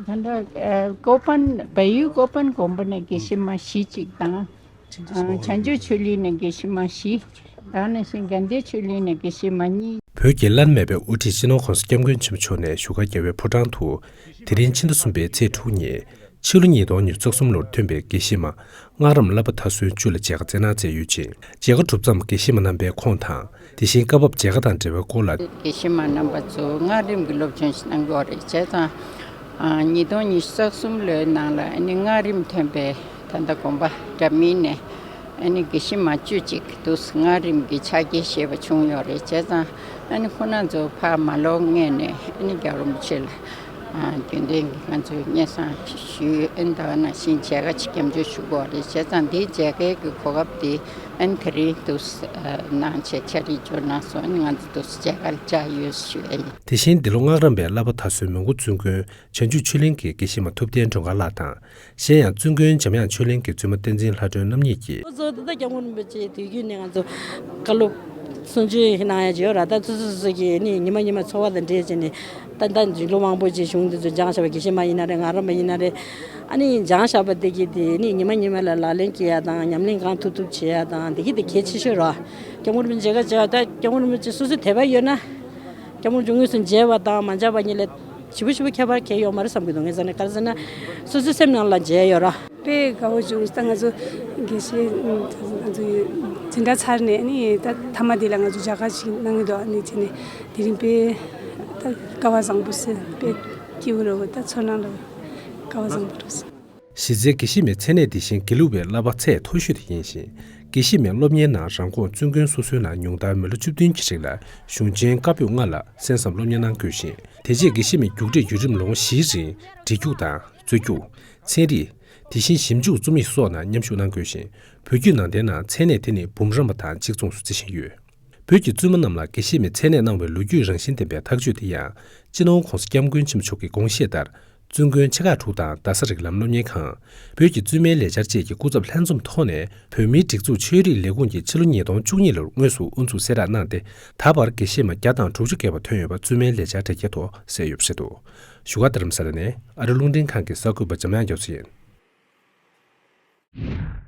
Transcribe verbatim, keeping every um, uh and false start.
ད་ལྟ་ཨ་ཀོ་པན་བལ་ཡུལ་ཀོ་པན་དགོན་པ་ནས་དགེ་བཤེས་མ་བཞི་ཅིག་དང་། ཨ་བྱང་ཆུབ་ཆོས་གླིང་ནས་དགེ་བཤེས་མ་བཞི། ད་ནང་བཞིན་དགའ་ལྡན་ཆོས་གླིང་ནས་དགེ་བཤེས་མ་གཉིས། བོད་ཀྱི་བླ་ན་མེད་པའི་དབུ་ཁྲིད་སྤྱི་ནོར་༸གོང་ས་༸སྐྱབས་མགོན་ཆེན་པོ་མཆོག་ནས་བཞུགས་སྒར་རྒྱལ་བའི་ཕོ་བྲང་དུ། དེ་རིང་ཕྱི་ཟླ་གསུམ་པའི་ཚེས་དྲུག་ཉིན། ཕྱི་ལོ་ཉིས་སྟོང་ཉི་ཤུ་རྩ་གསུམ་ལོར་ཐོན་པའི་དགེ་བཤེས་མ་སྔགས་རམས་བསླབ་པ་མཐའ་སོན་བཅུ་ལ་མཇལ་ཁ་བསྩལ་གནང་མཛད་ཡོད་ཅིང་། མཇལ་ཁ་གྲུབ་མཚམས་དགེ་བཤེས་མ་རྣམ་པའི་ཁོངས་དང་། དེ་བཞིན་སྐབས་བབ་མཇལ་ཁ་དང་འབྲེལ་བའི་སྐོར་ལ། དགེ་བཤེས་མ་རྣམ་པ་ཚོ་སྔགས་རིམ་གྱི་སློབ་སྦྱོང་ཞིག་གནང་གི་ཡོད་རེད། བྱས་ཙང་། ཨ་ཉིས་སྟོང་ཉི་ཤུ་རྩ་གསུམ་ལོའི་ནང་ལ་ཨ་ནི་སྔགས་རིམ་ཐོན་པའི་ད་ལྟ་དགོན་པ་འདྲ་མིན་ནས་ཨ་ནི་དགེ་བཤེས་མ་བཅུ་གཅིག་འདུག་སྔགས་རིམ་གྱི་ཕྱག་འཁྱེར་བཞེས་པ་བྱུང་ཡོད་རེད། བྱས་ཙང་ཨ་ནི་ཁོང་རྣམ་ཚོ་ཕར་མ་ལོག་སྔོན་ནས་ཨ་ནི་རྒྱལ་བ་རིན་པོ་ཆེ་ལ་ཨ་རྒྱུན་ལྡན་གྱི་ང་ཚོས་སྙན་སེང་ཞུས། ཨ་ནི་ད་ག་ནང་བཞིན་མཇལ་ཁ་ཅིག་སྐྱབས་འཇུག་ཞུ་དགོས་རེད། བྱས་ཙང་འདིའི་མཇལ་ཁའི་གི་གོ་སྐབས་དེ་ཨ་ནི་དེ་རིང་འདུག་གནང་བྱས་ཕྱག་བྲིས་འབྱོར་གནང་སོང་། ཨ་ནི་ང་ཚོ་འདུག་མཇལ་ཁ་བཅར་ཡོད་ཞུ་ཨ་ཡིན། དེ་བཞིན་འདི་ལོ་སྔགས་རམས་པའི་བསླབ་པ་མཐའ་སོན་མོན་གྷོ་བཙུན་དགོན་བྱང་ཆུབ་ཆོས་གླིང་གི་དགེ་བཤེས་མ་ཐུབ་བསྟན་སྒྲོལ་དཀར་ལགས་དང་། གཞན་ཡང་བཙུན་དགོན་འཇམ་དབྱངས་ཆོས་གླིང་གི་བཙུན་མ་བསྟན་འཛིན་ལྷ་སྒྲོན་རྣམ་གཉིས་ཀྱིས། ཁོ་ཚོ་ད་ལྟ་༸སྐྱབས་མགོན་རིན་པོ་ཆེ་དུས་རྒྱུན་ནས་ང་ཚོ་བཀའ་སློབ་གསུང་ཆོས་གནང་ཡ་ཅིག་ཡོད་ར། ད་སོ་སོ་སོ་སོ་གི་ནི་ཉི་མ་ཉི་མ་འཚོ་བ་དང་འབྲེལ་བྱས་ནས་ད་ད་ལོ་མང་པོ་ཅིག་གཞུང་འདི་ཚོ་སྦྱངས་བཞག་པ་དགེ་བཤེས་མ་ཡིན་ན་རེད། སྔགས་རམས་པ་ཡིན་ན་རེད། ཨ་ནི་སྦྱངས་བཞག་པ་དེ་གི་དེ་ནི་ཉི་མ་ཉི་མ་ལ་ལག་ལེན་བྱེད་ཡ་དང་ཉམས་ལེན་གང་ཐུབ་ཐུབ་བྱེད་ཡ་དང་དེ་གི་དེ་གལ་ཆེ་ཤོས་ར།༸སྐྱབས་མགོན་རིན་པོ་ཆེ་མཇལ་ཁ་བྱེད་ཡ་ད་༸སྐྱབས་མགོན་རིན་པོ་ཆེ་སོ་སོའི་དད་པ་ཡོད་ན། སྐྱབས་མགོན་མཇུག་དངོས་སུ་མཇལ་བ་དང་མ་མཇལ་བ་གཉིས་ལས་ཞེ་པོ་ཞེ་པོ་ཁྱད་པར་གང་ཡང་ཡོད་མ་རེད་བསམ་གྱི་འདུག་ངས་ཟེར་ན་ག་རེ་ཟེར་ན། སོ་སོའི་སེམས་ནང་ལ་མཇལ་ཡོད་ར། དཔེ་དགའ་བོ་བྱུང་། ད་ང་ཚོ་དགེ་བཤེས་ང་ཚོ་འཛིན་གྲྭ་ཚར་ནས་ནི་ད་མཐའ་མ་དེ་ལ་ང་ཚོ་མཇལ་ཁ་ཞིག་གནང་གི་འདུག་ཨ་ནི་བྱས་ནས་དེ་རིང་དཔེ་ད་སྐལ་བ་བཟང་པོ་ཟེར། དཔེ་སྐྱིད་པོ་རེད། ད་ཚོར་སྣང་རེད། སྐལ་བ་བཟང་པོ་རེད། གཞི་རྩའི་དགེ་བཤེས་མའི་མཚན་གནས་དེ་བཞིན་དགེ་ལུགས་པའི་བསླབ་པ་ཚད་མཐོ་ཤོས་དེ་ཡིན་ཞིང་། དགེ་བཤེས་མའི་སློབ་གཉེར་ནང་རང་ཁོངས་བཙུན་དགོན་སོ་སོའི་ནང་ཉུང་མཐར་མི་ལོ་བཅུ་བདུན་གྱི་རིང་ལ་གཞུང་ཆེན་བཀའ་པོད་ལྔ་ལ་གསན་བསམ་སློབ་གཉེར་གནང་དགོས་ཤིང་། དེ་རྗེས་དགེ་བཤེས་མའི་རྒྱུགས་སྤྲོད་བརྒྱུད་རིམ་ལོ་ངོ་བཞིའི་རིང་འབྲི་རྒྱུགས་དང་རྩོད་རྒྱུགས། ཚན་རིག་དེ་བཞིན་ཞིབ་འཇུག་རྩོམ་ཡིག་སོགས་ནང་མཉམ་ཞུགས་གནང་དགོས་ཤིང་། བོད་བརྒྱུད་ནང་བསྟན་ནང་མཚན་གནས་དེ་ནི་འབུམ་རམས་པ་དང་གཅིག་མཚུངས་སུ་བརྩི་བཞིན་ཡོད། བོད་ཀྱི་བཙུན་མ་རྣམས་ལ་དགེ་བཤེས་མའི་མཚན་གནས་གནང་བའི་ལོ་རྒྱུས་རང་བཞིན་ལྡན་པའི་ཐག་གཅོད་དེ་ཡང་། སྤྱི་ནོར་༸གོང་ས་༸སྐྱབས་མགོན་ཆེན་པོ་མཆོག་གི་དགོངས་བཞེད་ལྟར། བཙུན་དགོན་ཆེ་ཁག་དྲུག་དང་རྡ་ས་རིགས་ལམ་སློབ་གཉེར་ཁང་། བོད་ཀྱི་བཙུན་མའི་ལས་འཆར་བཅས་ཀྱི་སྐུ་ཚབ་ལྷན་འཛོམས་ཐོག་ནས་བོད་མིའི་སྒྲིག་འཛུགས་ཆོས་རིག་ལས་ཁུངས་ཀྱིས་ཕྱི་ལོ་ཉིས་སྟོང་བཅུ་གཉིས་ལོར་དངོས་སུ་དབུ་འཛུགས་གསལ་བསྒྲགས་གནང་སྟེ། ད་བར་དགེ་བཤེས་མ་བརྒྱ་དང་དྲུག་ཅུ་བརྒལ་བ་ཐོན་ཡོད་པ་བཙུན་མའི་ལས་འཆར་དྲ་རྒྱའི་ཐོག་གསལ་ཡོད་པ་རེད་འདུག་བཞུགས་སྒར་རྡ་རམ་ས་ལ་ནས་ཨ་རི་རླུང་འཕྲིན་ཁང་གི་གསར་འགོད་པ་འཇམ་དབྱངས་རྒྱ་མཚོ་ཡིན།